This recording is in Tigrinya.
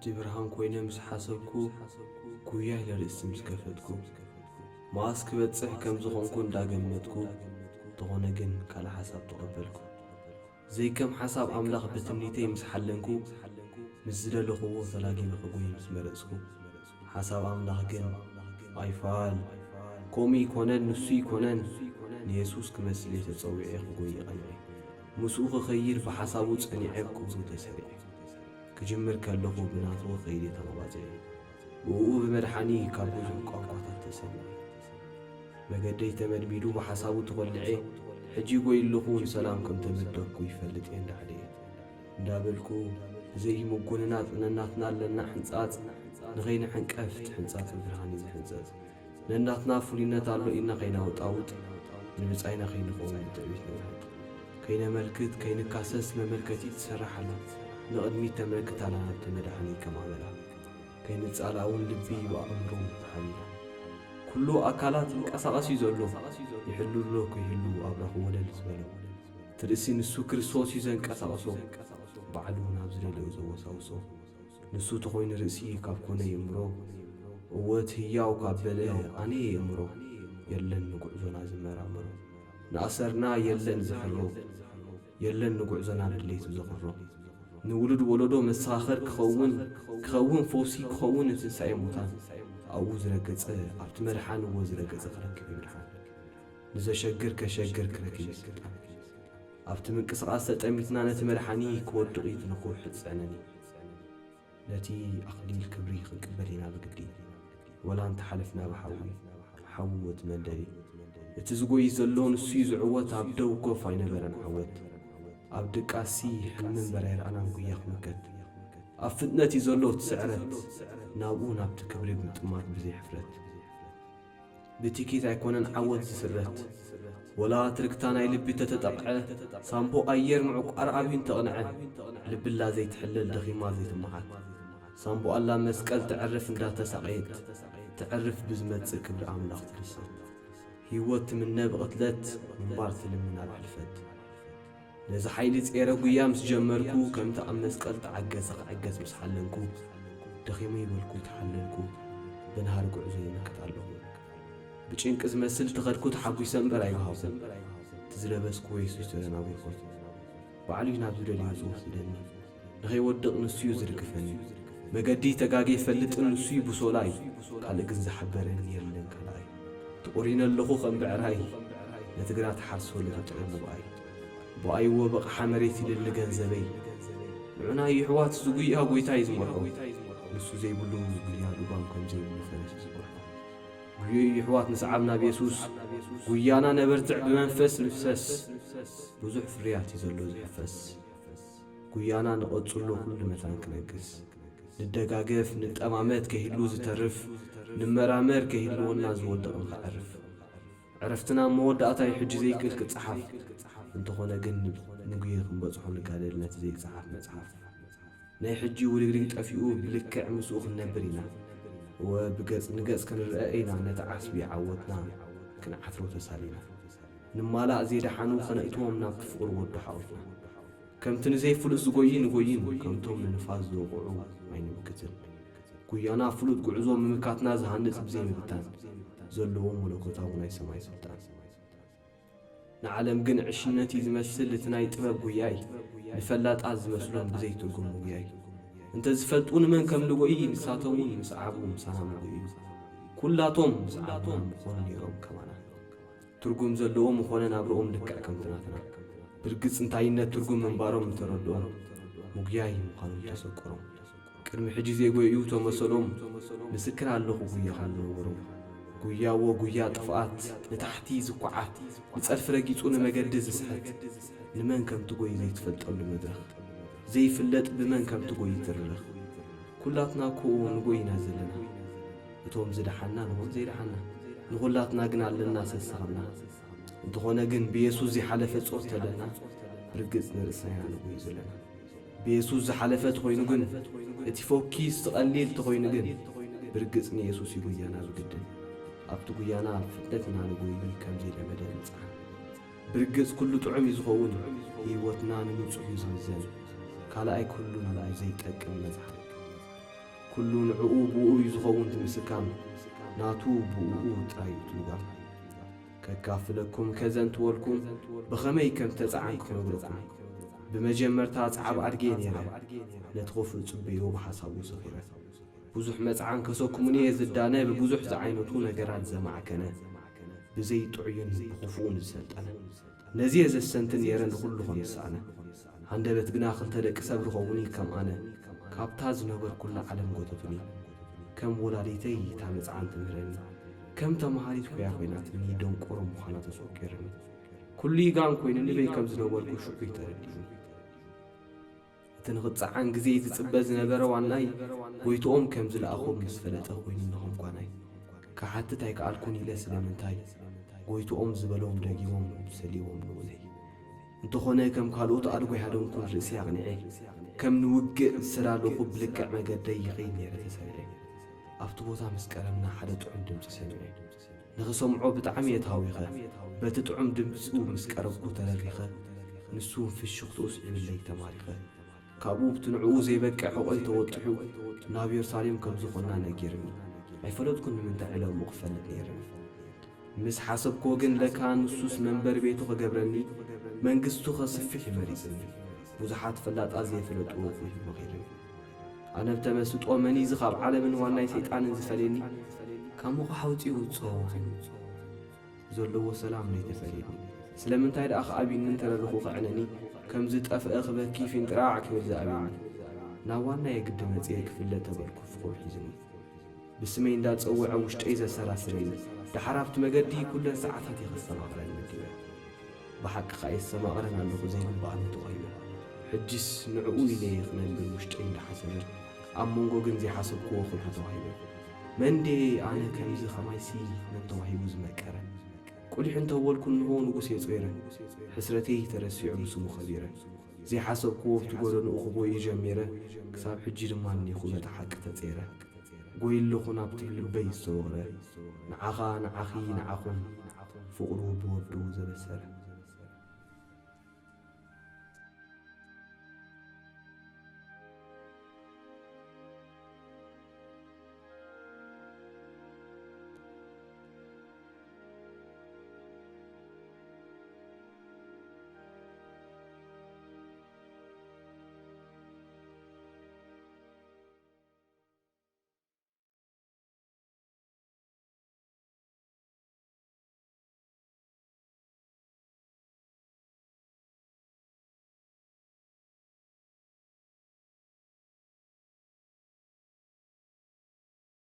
እቲ ብርሃን ኮይነ ምስ ሓሰብኩ፣ ጉያ ኢለ ርእሲ ምስ ከፈትኩ፣ መኣስ ክበጽሕ ከም ዝኾንኩ እንዳገመትኩ፣ እንተኾነ ግን ካልእ ሓሳብ ተቐበልኩ። ዘይከም ሓሳብ ኣምላኽ ብትምኒተይ ምስ ሓለንኩ፣ ምስ ዝደለኽዎ ተላጊበ ክጎይ ምስ መረጽኩ፣ ሓሳብ ኣምላኽ ግን ኣይፋል፣ ከምኡ ይኮነን፣ ንሱ ይኮነን፣ ንየሱስ ክመስል እየ ተጸዊዐ ክጎይ ቀኒዐ። ምስኡ ክኸይድ ብሓሳቡ ጸኒዐ፣ ብክብሩ ተሰሪዐ። ክጅምር ከለኹ ብናቱ ከይደ ተመባጺዐ። ብእኡ ብመድሓኒ ካብ ብዙሕ ቋንቋታት ተሰሚዐ። መገደይ ተመድሚዱ ብሓሳቡ ተኾልዐ። ሕጂ ጎይ ኣለኹ ንሰላም ከም ተመደብኩ ይፈልጥ እየ እንዳዕደየ። እንዳበልኩ ብዘይምጉንናጽ ነናትና ኣለና ሕንጻጽ ንኸይንሕንቀፍ እቲ ሕንጻጽ ብብርሃን እዩ ዝሕንጸጽ። ነናትና ፍሉይነት ኣሎ ኢልና ከይናውጣውጥ፣ ንብጻይና ከይንኸውን ብትዕቢት ንውሕጥ። ከይነመልክት፣ ከይንካሰስ መመልከቲ ትሰርሕ ኣላ። ንቕድሚት ተመልክት ኣላ ናብቲ መድሓኒ ከም ኣመላ። ከይንጻላእ እውን ልቢ ብኣእምሮ ተሓቢላ። ኩሉ ኣካላት ይንቀሳቐስ እዩ ዘሎ። ይሕሉ ኣሎ ከይህሉ ኣብራኹ ወለል ዝበሎ። እቲ ርእሲ ንሱ ክርስቶስ እዩ ዘንቀሳቕሶ። ባዕሉ ናብ ዝደለዮ ዘወሳውሶ። ንሱ ተኾይኑ ርእሲ ካብ ኮነ የእምሮ፣ እወ እቲ ህያው ካብ በለ ኣነ የእምሮ፣ የለን ንጉዕዞና ዝመራመሮ። ንኣሰርና የለን ዝሕሮ፣ የለን ንጉዕዞና ብድሌቱ ዘኽሮ። ንውሉድ ወለዶ መሰኻኽር ክኸውን፣ ክኸውን ፈውሲ ክኸውን ንትንሳኤ ሙታን። ኣብኡ ዝረገጸ፣ ኣብቲ መድሓን እወ ዝረገጸ ክረክብ እዩ ምድሓን። ንዘሸግር ከሸግር ክረክብ እዩ ስልጣን። ኣብቲ ምንቅስቓስ ተጠሚትና ነቲ መድሓኒ ክወድቕ እዩ ትንኩሕ ጽዕነኒ። ነቲ ኣኽሊል ክብሪ ክንቅበል ኢና ብግዲ። ወላ እንተሓለፍና ብሓዊ፣ ሓዊ እቲ መንደሪ። እቲ ዝጎይ ዘሎ ንሱ እዩ ዝዕወት፣ ኣብ ደው ኮፍ ኣይነበረን ዓወት። ኣብ ድቃሲ ሕልሚ እምበር ኣይረኣናን ጉያ ክምከት። ኣብ ፍጥነት እዩ ዘሎ እቲ ስዕረት፣ ናብኡ ናብቲ ክብሪ ብምጥማት ብዘይ ሕፍረት። ብቲኪት ኣይኮነን ዓወት ዝስረት። ወላ ትርክታ ናይ ልቢ ተተጠቕዐ፣ ሳምቦ ኣየር ምዕቋር ኣብዩ እንተቕንዐ፣ ልብላ ዘይትሕለል ደኺማ ዘይትመዓት። ሳምቦኣላ መስቀል ተዕርፍ እንዳተሳቐየት፣ ተዕርፍ ብዝመጽእ ክብሪ ኣምላኽ ትድሰት። ህይወት ትምነ ብቕትለት፣ ምንባር ትልምን ኣብ ሕልፈት። ነዚ ሓይሊ ጼረ ጉያ ምስ ጀመርኩ፣ ከምቲ ኣብ መስቀል ተዓገሰ ክዕገስ ምስ ሓለንኩ፣ ደኺመ ይበልኩ ተሓለልኩ፣ ብንሃር ጉዕዞ ይምክት ኣለኹ። ብጭንቂ ዝመስል ተኸድኩ ተሓጒሰ እምበር ኣይበሃኹ። እቲ ዝለበስኩዎ የሱስ ተደናጒርኩ። ባዕሉ እዩ ናብ ዝደልዮ ዝወስደኒ። ንኸይወድቕ ንሱ እዩ ዝድግፈኒ። መገዲ ተጋጌ ይፈልጥን ንሱ እዩ ብሶላይ። ካልእ ግን ዝሓበረኒ የለን ካልኣይ። ተቖሪነ ኣለኹ ከም ብዕራይ። ነቲ ግራት ሓርሶ ለተጥዕሙ ብኣይ። ብኣይዎ በቕሓ መሬት ይልሊ ገንዘበይ። ንዑና ይሕዋት ዝጉያ ጎይታ እዩ ዝመርሖ። ንሱ ዘይብሉ ጉያ ልጓም ከም ዘይብሉ ፈረስ እዩ ዝመርሖ። ጉዮይ ይሕዋት ንስዓብ ናብ የሱስ። ጉያና ነበርትዕ ብመንፈስ ንፍሰስ። ብዙሕ ፍርያት እዩ ዘሎ ዝሕፈስ። ጉያና ንቐጽሎ ኩሉ መታን ክነግስ። ንደጋገፍ፣ ንጠማመት ከይህሉ ዝተርፍ፣ ንመራመር ከይህልወና ዝወደቕ ንኽዕርፍ። ዕረፍትና መወዳእታ እዩ ሕጂ ዘይክእል ክጸሓፍ። እንተኾነ ግን ንጉየ ክንበጽሖ ንጋደል ነቲ ዘይጸሓፍ መጽሓፍ። ናይ ሕጂ ውድግድግ ጠፊኡ ብልክዕ ምስኡ ክንነብር ኢና። እወ ብገጽ ንገጽ ክንረአ ኢና ነቲ ዓስቢ ዓወትና ክንዓትሮ ተሳሊና። ንማላእ ዘይደሓኑ ከነእትዎም ናብቲ ፍቕሪ ወዱ ሓወትና። ከምቲ ንዘይፍሉጥ ዝጎይ ንጎይን፣ ከምቶም ንንፋስ ዝወቕዑ ኣይንምክትን። ጉያና ፍሉጥ ጉዕዞ ምምካትና ዝሃንጽ ብዘይምብታን፣ ዘለዎም መለኮታዊ ናይ ሰማይ ስልጣን። ንዓለም ግን ዕሽነት እዩ ዝመስል እቲ ናይ ጥበብ ጉያይ፣ ንፈላጣት ዝመስሎም ብዘይትርጉም ጉያይ። እንተ ዝፈልጡ ንመን ከም ንጎይ፣ ንሳቶም እውን ምስ ዓቡ ምሳና ምጎዩ። ኩላቶም ምስ ዓቡ ምኾኑ ነይሮም ከማና። ትርጉም ዘለዎ ምኾነ ናብርኦም ልክዕ ከምቲ ናትና። ብርግጽ እንታይነት ትርጉም ምንባሮም ምተረድኦም፣ ምጉያይ ምዃኑ ምተሰቆሮም። ቅድሚ ሕጂ ዘይጎዩ ተመሰሎም፣ ምስክር ኣለኹ ጉያ ከም ዝነበሮም። ጉያዎ ጉያ ጥፍኣት፣ ንታሕቲ ዝኳዓት፣ ንጸድፊ ረጊጹ ንመገዲ ዝስሕት፣ ንመን ከም ትጎይ ዘይትፈልጠሉ መድረኽ፣ ዘይፍለጥ ብመን ከም ትጎይ ይትርኽ። ኩላትና እኮ ንጎይ ኢና ዘለና። እቶም ዝደሓና ንኹን ዘይደሓና፣ ንኹላትና ግን ኣለና ሰሰኸምና። እንተኾነ ግን ብየሱስ ዘይሓለፈ ጾር ተለና፣ ብርግጽ ንርእስና ኢና ንጎይ ዘለና። ብየሱስ ዝሓለፈ ተኾይኑ ግን፣ እቲ ፎኪስ ዝቐሊል ተኾይኑ ግን፣ ብርግጽ ንየሱስ ይጉያና ብግድን። ኣብቲ ጉያና ኣብ ፍጥነት ኢና ንጎይ ከም ዘይለመደ ንጽዓን። ብርግጽ ኩሉ ጥዑም እዩ ዝኸውን፣ ህይወትና ንንጹህ እዩ ዝምዘን። ካልኣይ ኩሉ ንላዕሊ ዘይጠቅም መዝሓል። ኩሉ ንዕኡ ብኡ እዩ ዝኸውን እቲ ምስካም፣ ናቱ ብኡ ጥራይ እዩ እቲ ልጓም። ከካፍለኩም ከዘንትወልኩም ብኸመይ ከም ተጻዓንኩ ክነግረኩም። ብመጀመርታ ጻዕብ ኣድጌ ነይረ፣ ነቲ ኸፉእ ጽበዮ ብሓሳቡ ሰኺረ። ብዙሕ መጽዓን ከሰኩሙኒ እየ ዝዳነ፣ ብብዙሕ ዝዓይነቱ ነገራት ዘማዕከነ፣ ብዘይ ጥዑይን ብኽፉኡን ዝሰልጠነ። ነዚ እየ ዘሰንትን ነይረ ንኹሉ ከም ዝሰኣነ። ሃንደበት ግና ክልተ ደቂ ሰብ ርኸቡኒ ከም ኣነ፣ ካብታ ዝነበርኩላ ዓለም ጎተቱኒ። ከም ወላዲተይ እታ መጽዓን ትምህረኒ፣ ከም ተምሃሪት ኮያ ኮይናትኒ፣ ደንቆሮ ምዃና ተሰቂርኒ። ኩሉ ይጋን ኮይኑ ንበይ ከም ዝነበርኩ ሽዑ እዩ ተረዲኡኒ። እቲ ንኽጸዓን ግዜ ዝጽበ ዝነበረ ዋናይ፣ ጎይትኦም ከም ዝለኣኾም ምስ ፈለጠ ኮይኑ ንኸም ጓናይ። ክሓትት ኣይከኣልኩን ኢለ ስለምንታይ፣ ጎይትኦም ዝበሎም ደጊሞም ሰሊዎም ንውነይ። እንተኾነ ከም ካልኦት ኣድጎ ኣይሃደምኩን ርእሲ ኣቕኒዐ፣ ከም ንውግእ ዝሰላለኹ ብልክዕ መገደይ ይኸይድ ነይረ ተሰሪዐ። ኣብቲ ቦታ ምስ ቀረብና ሓደ ጥዑም ድምጺ ሰሚዐ። ንኽሰምዖ ብጣዕሚ እየ ተሃዊኸ። በቲ ጥዑም ድምጹ ምስ ቀረብኩ ተረሪኸ፣ ንሱ እውን ፍሽኽትኡ ስዒብለይ ተማሪኸ። ካብኡ ብቲ ንዕኡ ዘይበቅዕ ሕቖይ ተወጢሑ ናብ የሩሳሌም ከም ዝኾንና ነጊርኒ። ኣይፈለጥኩን ንምንታይ ዕለምኡ ክፈልጥ ነይርኒ። ምስ ሓሰብክዎ ግን ለካ ንሱስ መንበሪ ቤቱ ክገብረኒ መንግስቱ ከስፍሕ እዩ መሪጽኒ። ብዙሓት ፈላጣት ዘይፈለጥዎ ኮይኑ መኺርኒ። ኣነ ብተመስጦ መን እዩ እዚ ካብ ዓለምን ዋናይ ሰይጣንን ዝፈልየኒ? ካብ ምቑሕ ኣውጺኡ ዝጸወወኒ ዘለዎ ሰላም ነይተፈልየኒ። ስለምንታይ ደኣ ክኣብዩኒ እንተረለኹ ከዕነኒ? ከም ዝጠፍአ ክበኪ ፊንጥራዕ ክብል ዝኣብዩኒ። ናብ ዋናየ ግዲ መጽየ ክፍለ ተበልኩ ፍቕሩ ሒዝኒ። ብስመይ እንዳጸውዐ ውሽጠይ ዘሰራስረኒ። ደሓር ኣብቲ መገዲ ኩለን ሰዓታት እየ ከስተማቕረን መዲበ። ብሓቂ ከኣ የስተማቕረን ኣለኹ ዘይግብኣኒ ተኾይኑ። ሕጅስ ንዕኡ ኢለ እየ ክነብር ውሽጠይ እንዳሓሰበ፣ ኣብ መንጎ ግን ዘይሓሰብክዎ ክብሪ ተዋሂበ። መን ድየ ኣነ ከምዚ ከማይሲ መን ተዋሂቡ ዝመቀረ? ቁሊሕ እንተወልኩ እንሆ ንጉስ እየ ጾይረ። ሕስረተይ ተረሲዑ ብስሙ ከቢረ። ዘይሓሰብክዎ ኣብቲ ጎደንኡ ክጎይ ጀሚረ። ክሳብ ሕጂ ድማ እኒኹ ነቲ ሓቂ ተጸይረ። ጎይ ኣለኹ ናብቲ ልበይ ዝተወቕረ። ንዓኻ ንዓኺ ንዓኹም ፍቕሩ ብወዱ ዘበሰረ።